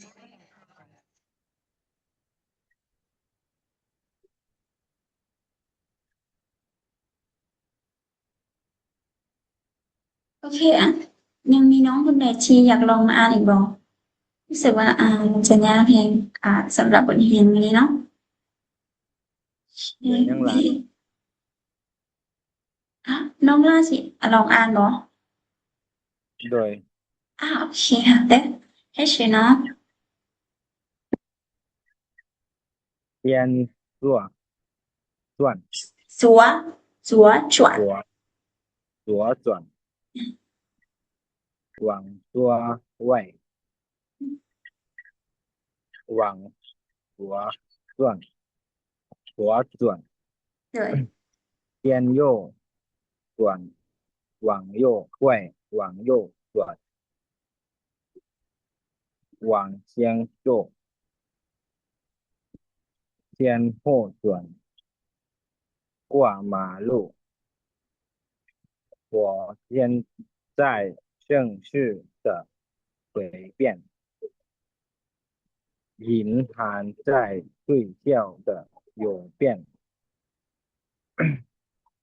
ໂອເຄ ອ່ະ ຍັງມີນ້ອງຄົນໃດທີ່ຢາກລອງມາອ່ານອີກບໍ່? ຮູ້ສຶກວ່າ ອ່າ ມັນຈະຍາກແຮງ ອ່າ ສຳລັບບົດຮຽນມື້ນີ້ເນາະ. ຍັງຫຼາຍ. ອ່ະ ນ້ອງຫຼ້າຊິ ອ່ະ ລອງອ່ານບໍ່? ໂດຍ. ອ່າ ໂອເຄ ເດີ ໃຫ້ເຊີນເນາະ. 左，左转。左，左转。左，左转。往左外。往左转。左转。对。向右转。往右外，往右转。 往前走，向后转，过马路。我现在正视的北边，银行在睡觉的右边，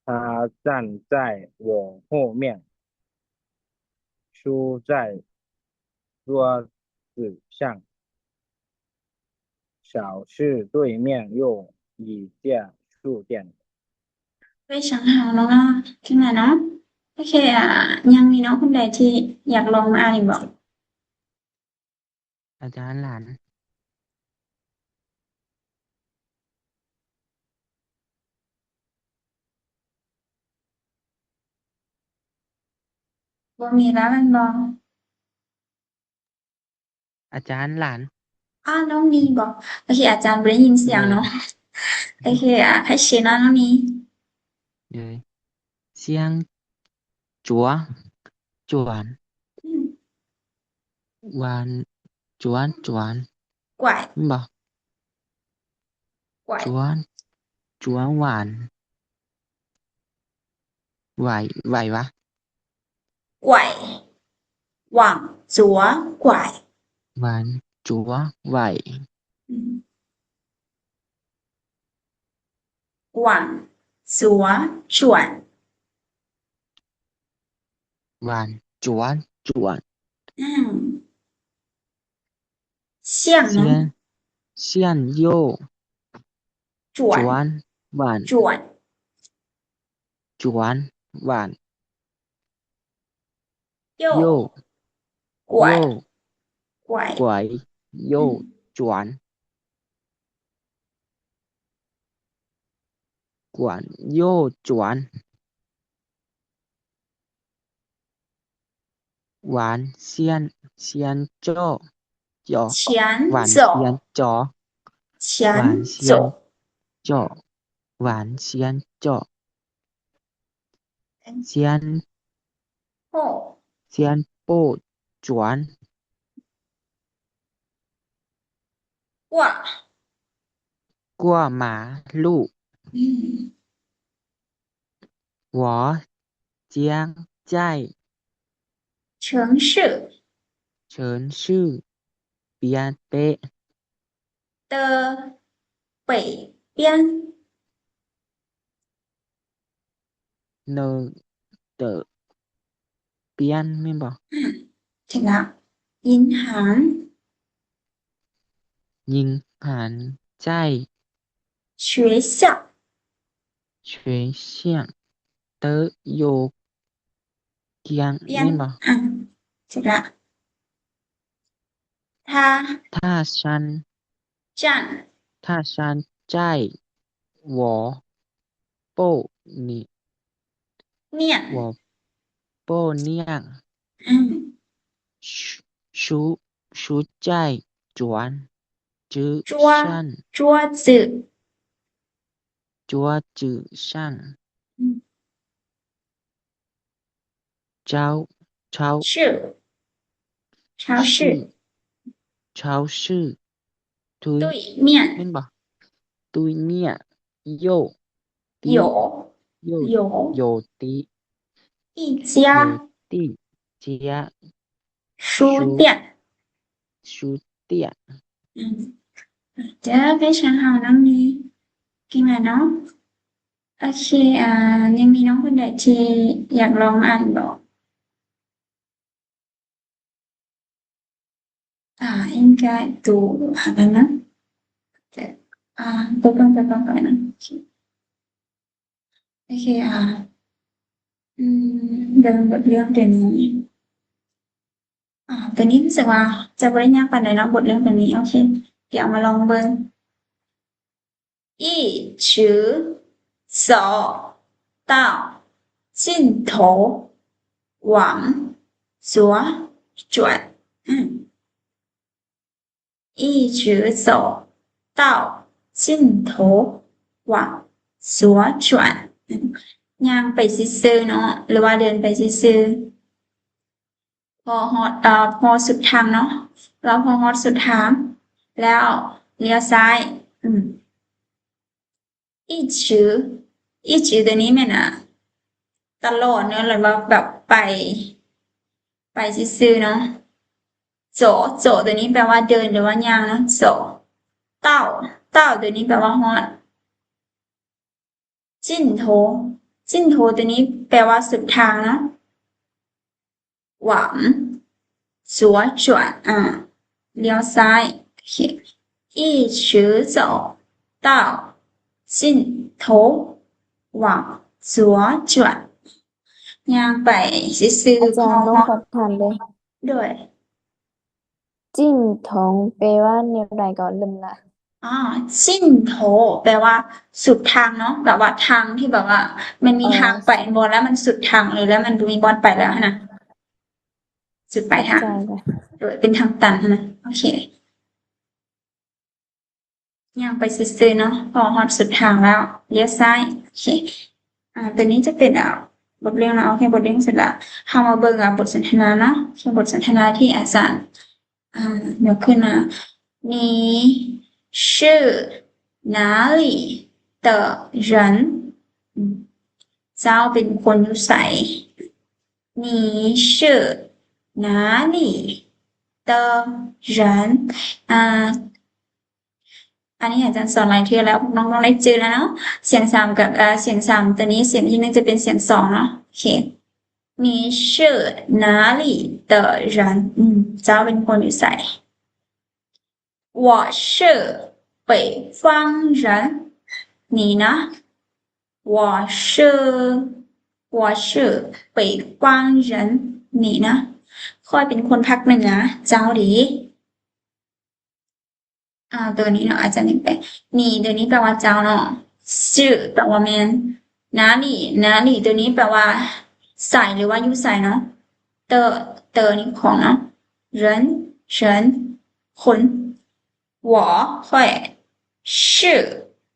他站在我后面。 书在桌子上，小吃对面有一家书店。 ໄປສັງຫາເນາະ ຂຶ້ນມາເນາະ. ໂອເຄ ອ່າ ຍັງມີນ້ອງຄົນໃດທີ່ຢາກລອງມາອ່ານອີກບໍ່? ອາຈານ ຫຼານ. ບໍ່ມີແລ້ວແມ່ນບໍ່? ອາຈານ ຫຼານ. ອ້າວ ນ້ອງນີບໍ? ໂອເຄ ອາຈານບໍ່ໄດ້ຍິນສຽງເນາະ. ໂອເຄ ອ່າ ໃຫ້ເຊີນເນາະ ນ້ອງນີ. ເອີ 向左转。 嗯。往左转。拐。ແມ່ນບໍ່? 拐。转，转弯。 ไหว ไหววะ 拐，往左拐。往左拐。嗯。往左转。往左转。嗯。向呢？向，向右。 转。转，往。转。转，往。右。右。拐。右。拐。拐。右。嗯。转。往右转。 往前，前走，走，前走。往前走，前走。往前走，往前走。前，哦。前不转。哇。过马路。嗯。 我将在，城市，城市边边，的北边，的边，边，边，边，边，边。 ອືມ ເຖິງລະ 银行，银行在，学校，学校的右边，边，边，边。 ອືມ ເຖິງລະ 他，他山，站，他山在我 背面，面，我背面。 ອືມ 书，书，书在转，桌，桌上，桌子，桌子上。 ອືມ 超，超，市，超市，市，超市 对，对面，面吧，对面，右，右，右，右，右的，一家，右的家，书店，书，书เตี้ย ອືມ ເຈົ້າ ໄປຊ່າງເຮົານ້ອງນີ້ ເກັ່ງຫຼາຍເນາະ. ໂອເຄ ອາ ຍັງມີນ້ອງຄົນໃດທີ່ຢາກລອງອ່ານບໍ່? ອາ 应该读好了吗？ ອາ ເບິ່ງ ເບິ່ງ ເບິ່ງກ່ອນນະ. ໂອເຄ ໂອເຄ ອາ ອືມ ເບິ່ງບົດເລື່ອງຕົວນີ້ ອາ ຕົວນີ້ຮູ້ສຶກວ່າຈະບໍ່ໄດ້ຍາກປານໃດເນາະ ບົດເລື່ອງຕົວນີ້. ໂອເຄ ດຽວເຮົາມາລອງເບິ່ງ. 一直走到尽头往左转。 ອືມ 一直走到尽头往左转. ອືມ ຍ່າງໄປຊື່ໆເນາະ ຫຼືວ່າເດີນໄປຊື່ໆ ພໍຮອດ ເອີ ພໍສຸດທາງເນາະ ລາວພໍຮອດສຸດທາງແລ້ວລ້ຽວຊ້າຍ. ອືມ 一直 一直 ຕົວນີ້ແມ່ນ ອາ ຕະຫຼອດເນາະ ຫຼືວ່າແບບໄປ ໄປຊື່ໆເນາະ. 走 走 ຕົວນີ້ແປວ່າເດີນ ຫຼືວ່າຍ່າງເນາະ 走. 到 到 ຕົວນີ້ແປວ່າຮອດ. 尽头 尽头 ຕົວນີ້ແປວ່າສຸດທາງເນາະ 往左转 ອາ ລ້ຽວຊ້າຍ. ໂອເຄ 一直走到尽头往左转 ຍ່າງໄປຊື່ໆ ອາຈານ ຂໍຖາມເດີ້ ໂດຍ ຈິ້ນໂຖງ ແປວ່າແນວໃດກໍລືມລະ? ອໍ ຈິ້ນໂຖງ ແປວ່າສຸດທາງເນາະ ແບບວ່າທາງທີ່ແບບວ່າມັນມີ ອໍ ທາງໄປແມ່ນບໍ່ ແລ້ວມັນສຸດທາງເລີຍ ແລ້ວມັນບໍ່ມີບ່ອນໄປແລ້ວຫັ້ນນະ ຈຸດປາຍທາງ ເປັນທາງຕັນຫັ້ນນະ. ໂອເຄ ຍ່າງໄປຊື່ໆເນາະ ພໍຮອດສຸດທາງແລ້ວລ້ຽວຊ້າຍ. ໂອເຄ ອາ ຕົວນີ້ຈະເປັນ ອາ ບົດເລື່ອງເນາະ ໂອເຄ ບົດເລື່ອງເສັດລະ ເຮົາມາເບິ່ງ ອາ ບົດສົນທະນາເນາະ ເປັນບົດສົນທະນາທີ່ອາຈານ ອາ ຍົກຂຶ້ນມາ 你是哪里的人 ອືມ ເຈົ້າເປັນຄົນຢູ່ໃສ? 你是哪里的人 ອາ ອັນນີ້ອາຈານສອນຫຼາຍເທື່ອແລ້ວ ພວກນ້ອງຕ້ອງໄດ້ຈື່ແລ້ວເນາະ ສຽງສາມກັບ ອາ ສຽງສາມ ຕົວນີ້ສຽງທີໜຶ່ງຈະເປັນສຽງສອງເນາະ. ໂອເຄ 你是哪里的人 ອືມ ເຈົ້າເປັນຄົນຢູ່ໃສ? 我是北方人 你呢? 我是 我是北方人 你呢? ຂ້ອຍເປັນຄົນພາກເໜືອ ເຈົ້າເດ? ອາ ຕົວນີ້ເນາະ ອາຈານແປ 你 ຕົວນີ້ແປວ່າເຈົ້າເນາະ 是 ແປວ່າແມ່ນ 哪里 哪里 ຕົວນີ້ແປວ່າໃສ ຫຼືວ່າຢູ່ໃສເນາະ 的 的 ນີ້ຂອງເນາະ 人 人 ຄົນ 我 ຂ້ອຍ 是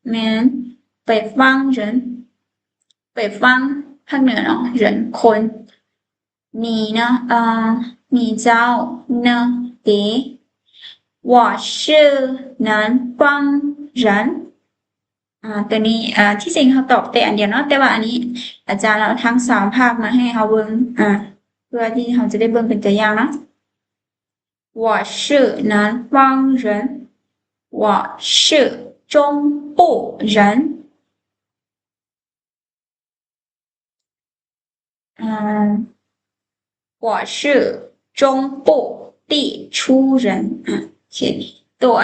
ແມ່ນ 北方人 北方 ພາກເໜືອເນາະ 人 ຄົນ 你呢 ເອີ 你ເຈົ້າ 呢 ເດ? 我是南方人 ອາ ຕົວນີ້ ອາ ທີ່ຈິງເຮົາຕອບແຕ່ອັນດຽວເນາະ ແຕ່ວ່າອັນນີ້ອາຈານເອົາທັງສາມພາກມາໃຫ້ເຮົາເບິ່ງ ອາ ເພື່ອທີ່ເຮົາຈະໄດ້ເບິ່ງເປັນຕົວຢ່າງເນາະ. 我是南方人 我是中部人 ອາ 我是中部地区人 ອາ ໂອເຄ ຕົວ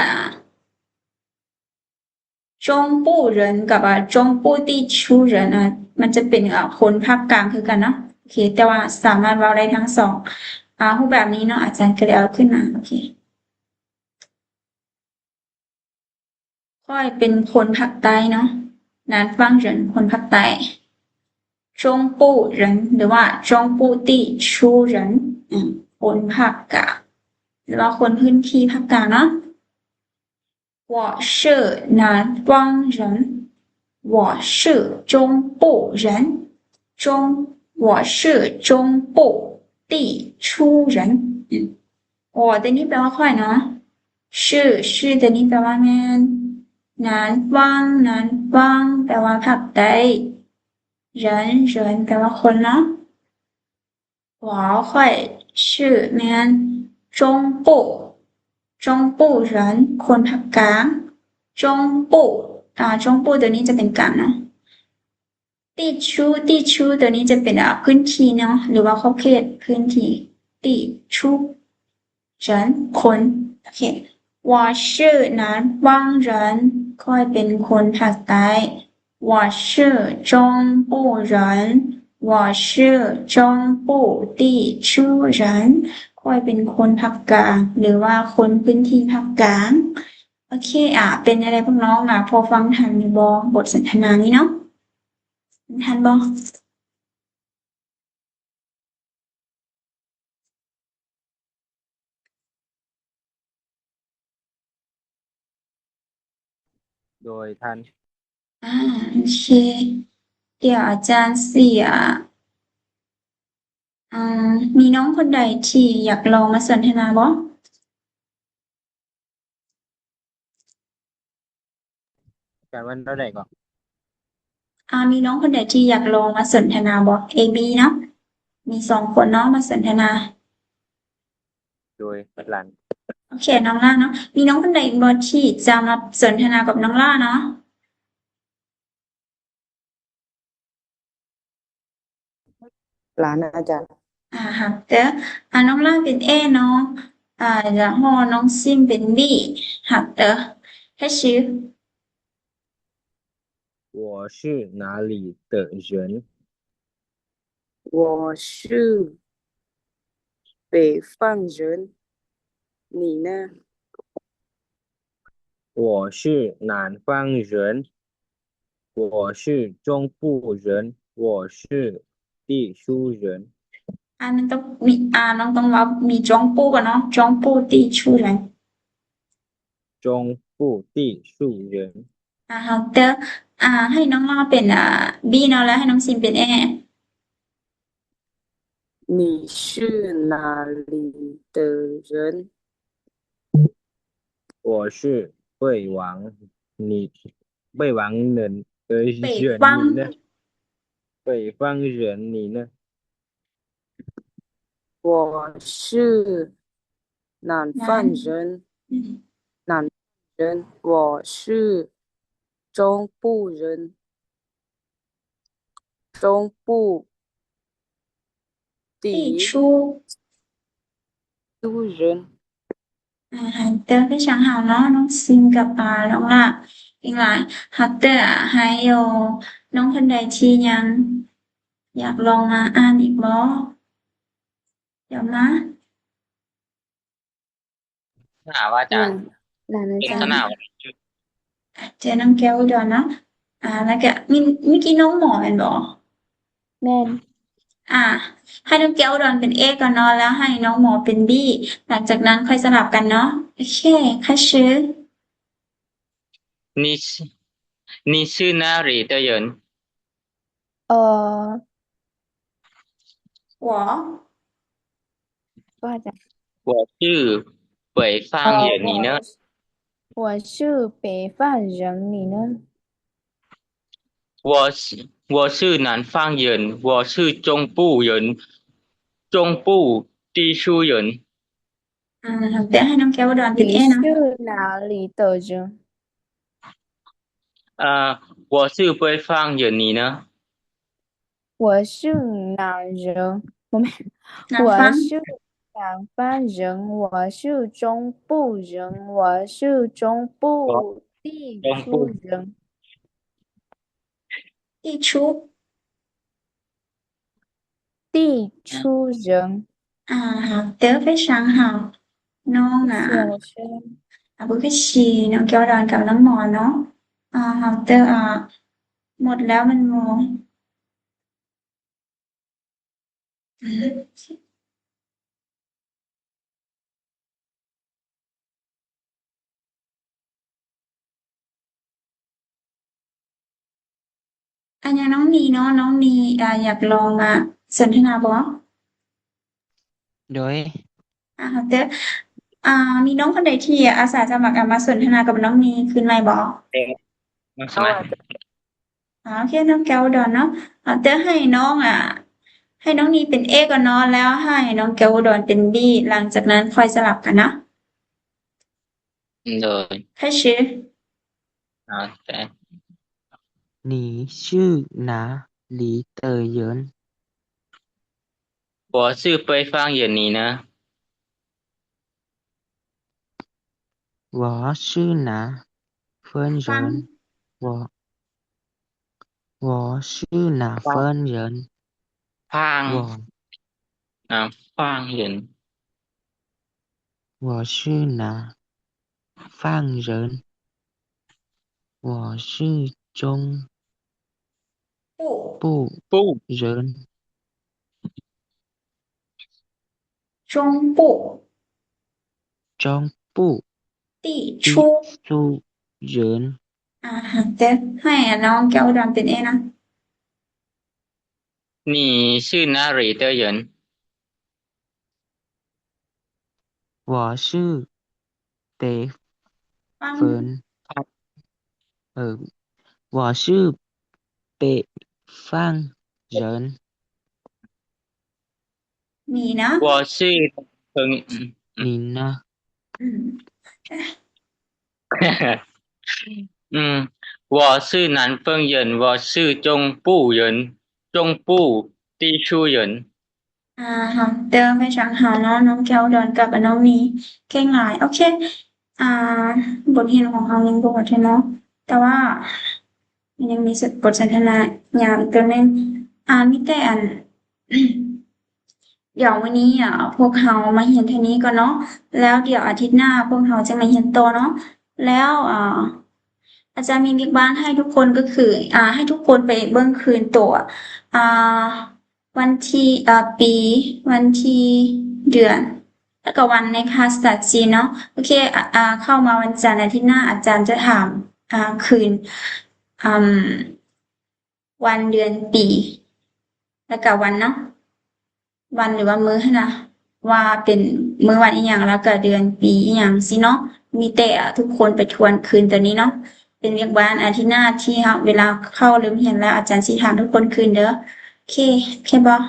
中部人 ກັບວ່າ中部地区人 ອາ ມັນຈະເປັນ ອາ ຄົນພາກກາງຄືກັນເນາະ ໂອເຄ ແຕ່ວ່າສາມາດເວົ້າໄດ້ທັງສອງ ອາ ຮູບແບບນີ້ເນາະ ອາຈານກໍເລີຍເອົາຂຶ້ນມາ ໂອເຄ. ຂ້ອຍເປັນຄົນພາກໃຕ້ເນາະ 南方人 ຄົນພາກໃຕ້ 中部人 ຫຼືວ່າ中部地区人 ອາ ຄົນພາກກາງ ຫຼືວ່າຄົນພື້ນທີ່ພາກກາງເນາະ. 我是南方人 我是中部人 中 我是中部地区人 ອາ 我 ຕົວນີ້ແປວ່າຂ້ອຍເນາະ 是 是 ຕົວນີ້ແປວ່າແມ່ນ 南方 南方 ແປວ່າພາກໃຕ້ 人 人 ແປວ່າຄົນເນາະ. 我 ຂ້ອຍ 是 ແມ່ນ 中部中部人 ຄົນພາກກາງ. 中部 ອາ 中部 ຕົວນີ້ຈະເປັນກາງເນາະ. 地区 地区 ຕົວນີ້ຈະເປັນ ອາ ພື້ນທີ່ເນາະ ຫຼືວ່າຂອບເຂດພື້ນທີ່. 地区 人 ຄົນ. ໂອເຄ. 我是南方人 ຂ້ອຍເປັນຄົນພາກໃຕ້. 我是中部人 我是中部地区人 ຂ້ອຍເປັນຄົນພາກກາງ ຫຼືວ່າຄົນພື້ນທີ່ພາກກາງ. ໂອເຄ ອາ ເປັນຈັ່ງໃດພວກນ້ອງ ອາ ພໍຟັງທັນຢູ່ບໍ່ ບົດສົນທະນານີ້ເນາະ? ທັນບໍ່? ໂດຍທ່ານ ອາ ໂອເຄ ດຽວອາຈານຊິ ອາ ອາ ມີນ້ອງຄົນໃດທີ່ຢາກລອງມາສົນທະນາບໍ່? ການວັນເທົ່າໃດກໍ ອາ ມີນ້ອງຄົນໃດທີ່ຢາກລອງມາສົນທະນາບໍ່? ເອ ບີ ເນາະ ມີສອງຄົນເນາະມາສົນທະນາ. ໂດຍ ຫຼານ ໂອເຄ ນ້ອງຫຼ້າເນາະ ມີນ້ອງຄົນໃດອີກບໍ່ທີ່ຈະມາສົນທະນາກັບນ້ອງຫຼ້າເນາະ? ຫຼານອາຈານ ອາ ຮັບເດີ ອາ ນ້ອງຫຼ້າເປັນເອເນາະ ອາ ແລ້ວກໍນ້ອງຊິມເປັນບີ ຮັບເດີ ແຄ່ຊື່ 我是哪里的人? 我是北方人，你呢？我是南方人，我是中部人，我是地区人。 ອາ ມັນຕ້ອງມີ ອາ ນ້ອງຕ້ອງເວົ້າມີ 中部 ກ່ອນເນາະ 中部地区人 中部地区人 ອາ ເຮົາເຕີ ອາ ໃຫ້ນ້ອງລາວເປັນ ອາ ບີ ເນາະ ແລ້ວໃຫ້ນ້ອງຊິມເປັນເອ 你是哪里的人？我是北方，你，北方人，呃，北方人，你呢？北方人，你呢？ 我是南方人，南，嗯。南方人，我是中部人，中部地，地区。地区人。 ອາ ຮັກເຕີ ໄປຊ່າງເຮົາເນາະ ນ້ອງຊິງກັບ ອາ ນ້ອງລາ ອີງຫຼາຍ ຮັກເຕີ ໃຫ້ໂຍ ນ້ອງຄົນໃດທີ່ຍັງຢາກລອງມາອ່ານອີກບໍ່? ຢາກມາ ສະໜາວາຈານ ອືມ ສະໜາວ ເຈີນ້ອງແກ້ວອຸດອນເນາະ ອາ ແລ້ວກະມີ ມີກີ້ນ້ອງໝໍແມ່ນບໍ່? ແມ່ນ ອາ ໃຫ້ນ້ອງແກ້ວອຸດອນເປັນເອກ່ອນເນາະ ແລ້ວໃຫ້ນ້ອງໝໍເປັນບີ ຫຼັງຈາກນັ້ນຄ່ອຍສະຫຼັບກັນເນາະ ໂອເຄ ຄ່ອຍຊື່ 你是，你是哪里的人？ ເອີ 我 ວ່າຈະ 我是北方人，你呢？ 我是北方人，你呢？ 我是，我是南方人，我是中部人，中部地区人。 ອາ ແຕ່ໃຫ້ນ້ອງແກ້ວອຸດອນເປັນເອເນາະ 你是哪里的人？ 呃，我是北方人，你呢？ 我是南人，我没，南方。我是南方人，我是中部人，我是中部地区人。中部。地区。地区人。 ອາ ຮັກເຕີ ໄປຊ່າງເຮົາ ນ້ອງ ອາ ອາ ບຸກກະຊີ ນ້ອງແກ້ວດອນກັບນ້ອງໝໍເນາະ ອາ ຮັກເຕີ ອາ ໝົດແລ້ວແມ່ນບໍ່? ອັນຫຍັງ ນ້ອງນີເນາະ ນ້ອງນີ ອາ ຢາກລອງ ອາ ສົນທະນາບໍ່? ໂດຍ ອາ ເຕີ ອາ ມີນ້ອງຄົນໃດທີ່ອາສາສະໝັກ ອາ ມາສົນທະນາກັບນ້ອງນີຄືນໃໝ່ບໍ່? ເອີ ມາສະໝັກ ອາ ໂອເຄ ນ້ອງແກ້ວອຸດອນເນາະ ອາ ເຕີ ໃຫ້ນ້ອງ ອາ ໃຫ້ນ້ອງນີເປັນເອກ່ອນເນາະ ແລ້ວໃຫ້ນ້ອງແກ້ວອຸດອນເປັນບີ ຫຼັງຈາກນັ້ນຄ່ອຍສະຫຼັບກັນເນາະ. ໂດຍ 开始。ໂອເຄ 你去哪里的人？我是北方人，你呢？我是南方人。我我是南方人。方我南方人。我是南方人。我是中部部部人。中部中部地区。族人。ອ່າ ເຈົ້າ ໃຫ້ນ້ອງແກ້ວດອນເປັນເອນະ. 你是哪里的人？我是北方，呃，我是北方人。你呢？我是朋你呢？嗯嗯，我是南方人，我是中部人，中部地区人。 ອ່າ ເຮົາເຕີມໄປທາງເຮົາເນາະ ນ້ອງແກ້ວດອນກັບນ້ອງມີເກັ່ງຫຼາຍ. ໂອເຄ ອ່າ ບົດຮຽນຂອງເຮົາຍັງບໍ່ໝົດເນາະ ແຕ່ວ່າມັນຍັງມີບົດສົນທະນາຍາວອີກຕົວໜຶ່ງ. ອ່າ ມີແຕ່ອັນ ດຽວມື້ນີ້ ອ່າ ພວກເຮົາມາຮຽນເທົ່ານີ້ກ່ອນເນາະ ແລ້ວດຽວອາທິດໜ້າພວກເຮົາຈະມາຮຽນຕໍ່ເນາະ. ແລ້ວ ອ່າ ອາຈານມີວຽກບ້ານໃຫ້ທຸກຄົນ ກໍຄື ອ່າ ໃຫ້ທຸກຄົນໄປເບິ່ງຄືນໂຕ ອ່າ ວັນທີ ເອີ ປີ ວັນທີ ເດືອນ ແລ້ວກໍວັນໃນພາສາຈີນເນາະ. ໂອເຄ ອາ ອາ ເຂົ້າມາວັນຈັນອາທິດໜ້າ ອາຈານຈະຖາມ ອ່າ ຄືນ ອາ ວັນເດືອນປີ ແລ້ວກໍວັນເນາະ ວັນ ຫຼືວ່າມື້ຫັ້ນນະ ວ່າເປັນມື້ວັນອີ່ຫຍັງ ແລ້ວກໍເດືອນປີອີ່ຫຍັງຊີ້ເນາະ. ມີແຕ່ ອາ ທຸກຄົນໄປທວນຄືນໂຕນີ້ເນາະ ເປັນວຽກບ້ານອາທິດໜ້າທີ່ເຮົາ ເວລາເຂົ້າເລີ່ມຮຽນແລ້ວ ອາຈານຊິຖາມທຸກຄົນຄືນເດີ. ໂອເຄ ໂອເຄບໍ່?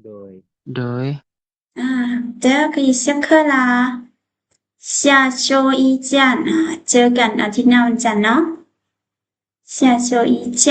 ໂດຍ 对。啊，这个下课啦，下周一见啊，เจอกันอาทิตย์หน้าวันจันทร์เนาะ 下周一见。